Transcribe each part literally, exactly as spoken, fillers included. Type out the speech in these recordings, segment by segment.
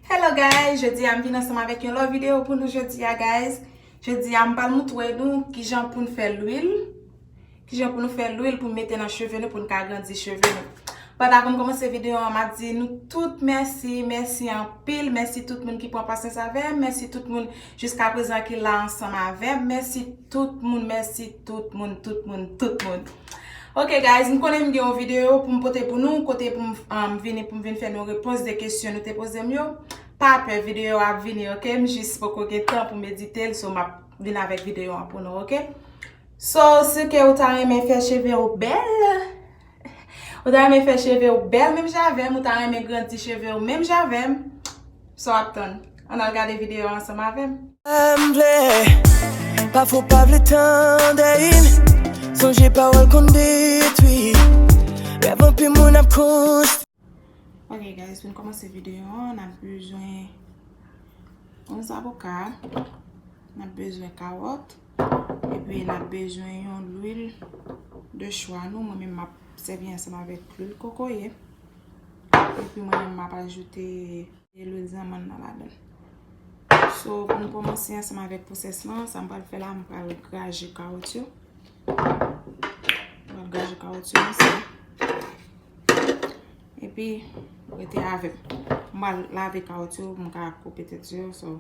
Hello guys, jodi a m vin ansanm avèk yon lòt videyo pou nou jodi a guys. Jodi a m pral montre nou kijan pou n fè lwil, kijan pou nou fè lwil pou n mete nan cheve nou pou n ka grandi cheve nou. Pandan pou m kòmanse videyo an, m ap di nou tout mèsi, mèsi anpil, mèsi tout moun ki pran pasyans avè m, mèsi tout moun jiska prezan ki la ansanm avè m, mèsi tout moun, mèsi tout moun, tout moun, tout moun. Ok guys, m konnen m gen yon videyo pou m pote pou nou, kote pou m um, vini pou m vin fè nou repons de kesyon nou te poze m yo. Pa pè, videyo a ap vini, ok? M jis poko gen tan pou m edite l, so m ap vin avèk videyo an pou nou, ok? So, si ke ou ta renmen fè cheve ou bèl, ou ta renmen fè cheve ou bèl menm jan avè m, ou ta renmen grandi cheve ou menm jan avè m, sa w ap tann? Ann al gade videyo a ansanm avè m. M vle, pafwa w pa vle tande. Sonje pawòl konn detwi. Rèv anpil moun ap konstwi. Ok guys, pou n kòmanse videyo an, n ap bezwen yon zaboka, n ap bezwen kawòt, epi n ap bezwen yon lwil de chwa nou. Mwen menm m ap sèvi ansanm avèk lwil kokoye. Epi mwen menm m ap ajoute lwil zanmann nan ladan l. So, pou n kòmanse ansanm avèk pwosès lan, sa m pral fè la, m pral graje kawòt yo. M pral graje kawòt yo ansanm. Epi, rete avè m. M pral lave kawòt yo pou m ka koupe tèt yo. So,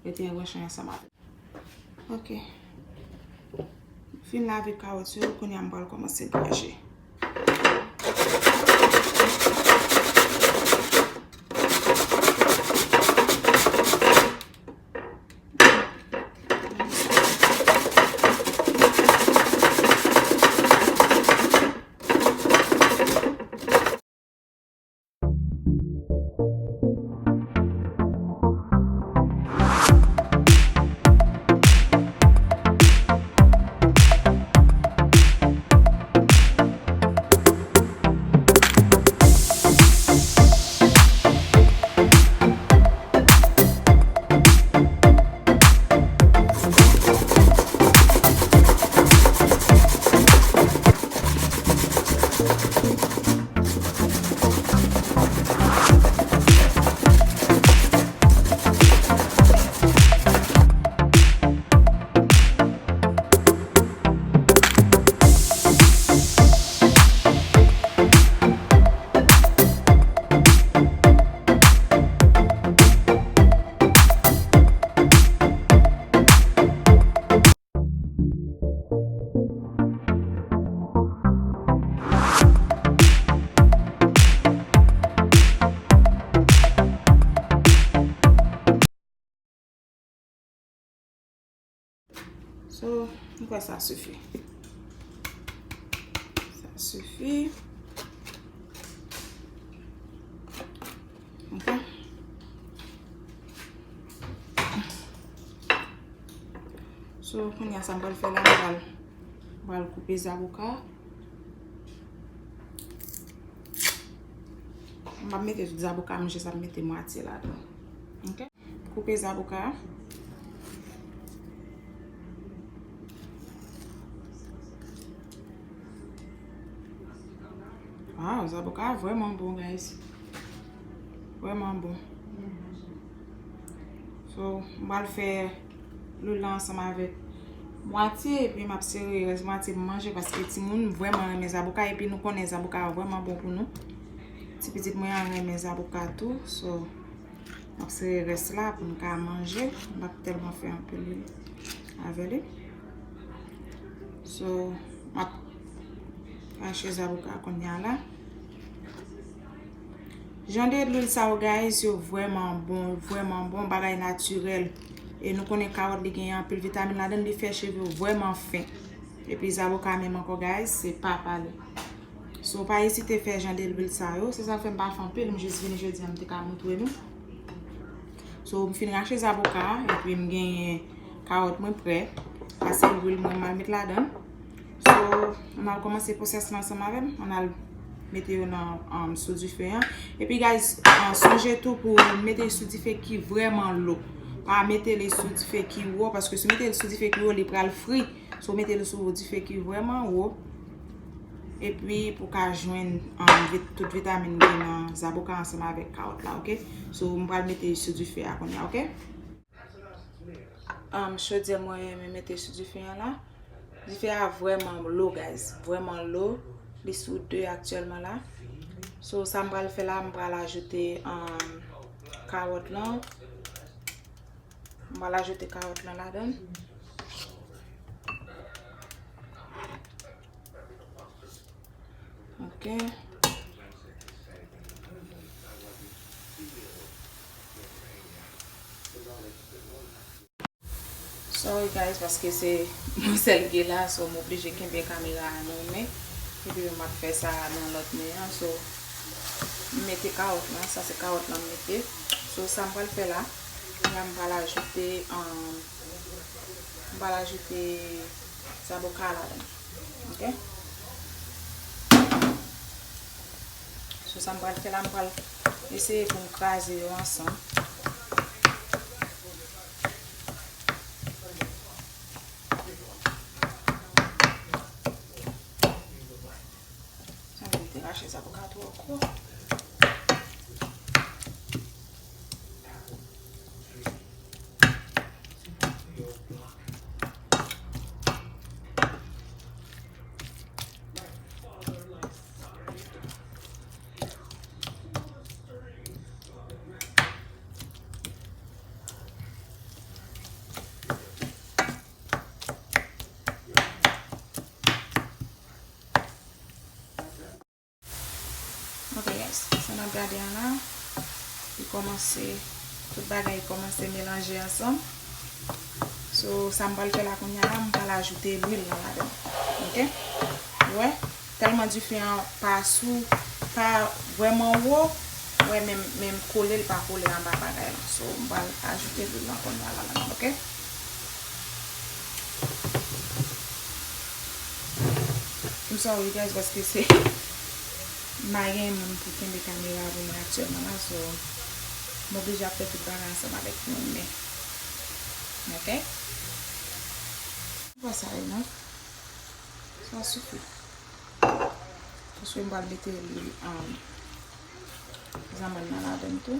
rete branche ansanm avè m. Ok. Fin lave kawòt yo, kounye a m pral kòmanse graje. So, m kwè sa sifi. Sa sifi. Ok. So, kounye a sa m pral fè la, m pral, m pral koupe zaboka. M p ap mete tout zaboka, m jis ap mete mwatye ladan. Ok. Koupe zaboka. Wow, zaboka vrèman bon, guys. Vrèman bon. So, m pral fè lwil la ansanm avèk mwatye, epi m ap sere rès mwatye pou m manje, paske timoun vrèman renmen zaboka, epi nou konnen zaboka vrèman bon pou nou. Ti pitit mwen an renmen zaboka tou, so, m ap sere rès la pou m ka manje. M p ap tèlman fè anpil lwil avè li. So, m ap rache zaboka kounye a la. Jan de lwil sa yo, guys, yo vrèman bon, vrèman bon, bagay natirèl. E nou konnen kawòt li gen anpil vitamin ladan l, li fè cheve w vrèman fen. Epi zaboka menm ankò, guys, se pa pale. So, pa ezite fè jan de lwil sa yo. Se sa k fè m pa fè anpil, m jis vini jodi a, m te ka montre nou. So, m fin rache zaboka, epi m genyen kawòt mwen prè. Sa se lwil mwen m al met ladan l. So, ann al kòmanse pwosès la ansanm avè m. Ann al mete yo nan, um, sou dife an. Epi, guys, uh, sonje tou pou mete l sou dife ki vrèman lo. Pa mete li sou dife ki wo, paske si w mete l sou dife ki wo, li pral fri. So, mete l sou dife ki vrèman wo. Epi pou ka jwenn um, vit, tout vitamin ki nan zaboka ansanm avèk kawòt la, oke? So, m pral mete sou dife a kounye a, oke? Um, chodyè mwen, mwen mete sou dife an la. Dife a vrèman lo, guys. Vrèman lo. Li sou de aktyèlman la. So, sa m pral fè la, m pral ajoute um, kawòt lan. M pral ajoute kawòt lan ladan. Ok. Sorry guys, paske se mwen sèl ki la, so m oblije kenbe kamera a nan yon men. Epi m ap fè sa nan lòt men an, so m mete kawòt lan, sa se kawòt lan m mete. So sa m pral fè la, la m pral ajoute, um, m pral ajoute zaboka ladan. Ok? So sa m pral fè la, m pral eseye pou m kraze yo ansanm. Sanble m te rache zaboka twò gwo. Ok guys, sa n ap gade an la, li kòmanse, tout bagay kòmanse melanje ansanm. So, sa m pral fè la kounye a la, m pral ajoute lwil lan ladan. Ok? Ou wè? Tèlman dife an pa sou, pa vrèman wo, ou wè, menm, menm kole, l pa kole anba bagay lan. So, m pral ajoute lwil lan kounye a la ladan, ok? M sorry guys, paske se, m pa gen moun pou kenbe kamera pou mwen aktyèlman la, so, m oblije ap fè tout bagay ansanm avèk yon men. Ok? Wè sa yo, non? Sa sifi. Paske m pral mete lwil, um, zanmann nan ladan tou.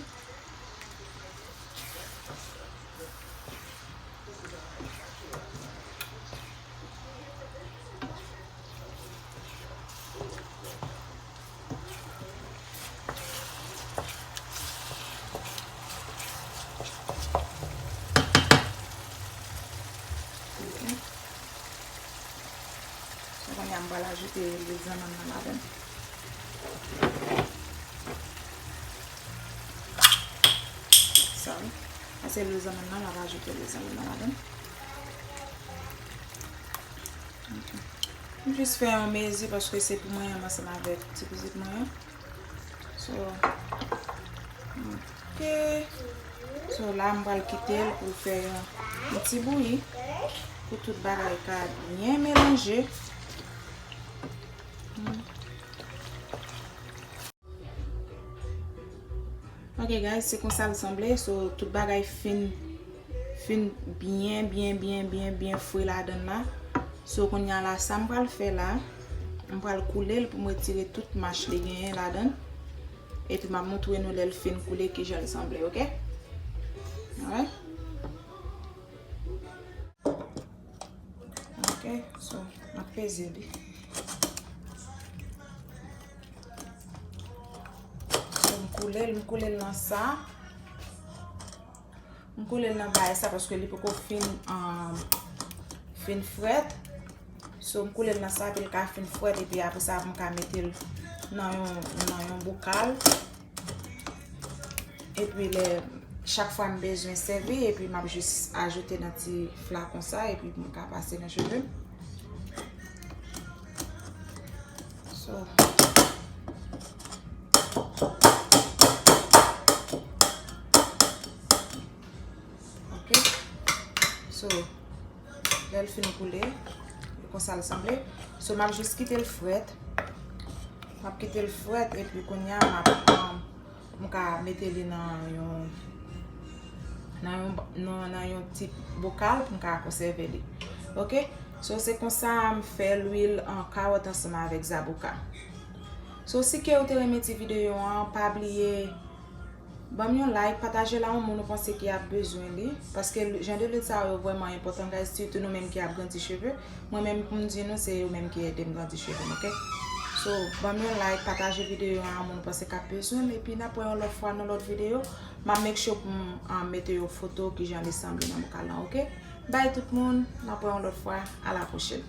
Ok. So, kounye a, m pral ajoute lwil zanmann nan ladan. Sorry. Sa se lwil zanmann nan, m ap ajoute lwil zanmann nan ladan. Ok. M jis fè yon mezi paske se pou mwen menm ansanm avèk ti pitit mwen an. So, ok. So, la, m pral kite l pou l fè yon, yon ti bouyi pou tout bagay ka byen melanje. Hmm. Ok guys, se konsa l sanble. So, tout bagay fin, fin byen, byen, byen, byen, byen fri ladan la. So, kounye a la, sa m pral fè la, m pral koule l pou m retire tout mach li genyen ladan. Epi m ap montre nou lè l fin koule kijan l sanble, ok? Alright? Ok, so, m ap peze li. So, m koule l, m koule l nan sa. M koule l nan bagay sa paske li poko fin, um, fin frèt. So, m koule l nan sa pou l ka fin frèt, epi apre sa, m ka mete l nan yon, nan yon bokal. Epi lè, chak fwa m bezwen sèvi, epi m ap jis ajoute nan ti flakon sa, epi m ka pase nan cheve m. So. Ok. So, lè l fin koule, e konsa l sanble. So, m ap jis kite l frèt. M ap kite l frèt, epi kounye a, m ap, um, m ka mete li nan yon, nan yon, nan, nan yon ti bokal pou m ka konsève li. Ok? So se konsa m fè lwil an kawòt ansanm avèk zaboka. So si ke ou te renmen ti videyo an, pa bliye ban m yon like, pataje l a yon moun ou panse ki ap bezwen li, paske jan de lwil sa yo vrèman enpòtan, guys, sitou nou menm ki ap grandi cheve. Mwen menm pou m di nou, se yo menm ki ede m grandi cheve m, oke? So ban m yon like, pataje videyo an a moun ou panse k ap bezwen l, epi n ap wè yon lòt fwa nan lòt videyo. M ap make sure pou m ah, mete yon foto kijan li sanble nan bokal lan, oke? Bye tout moun, n ap wè yon lòt fwa, a la pwochèn.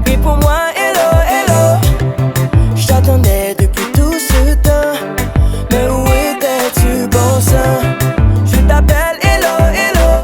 Wi pou mwen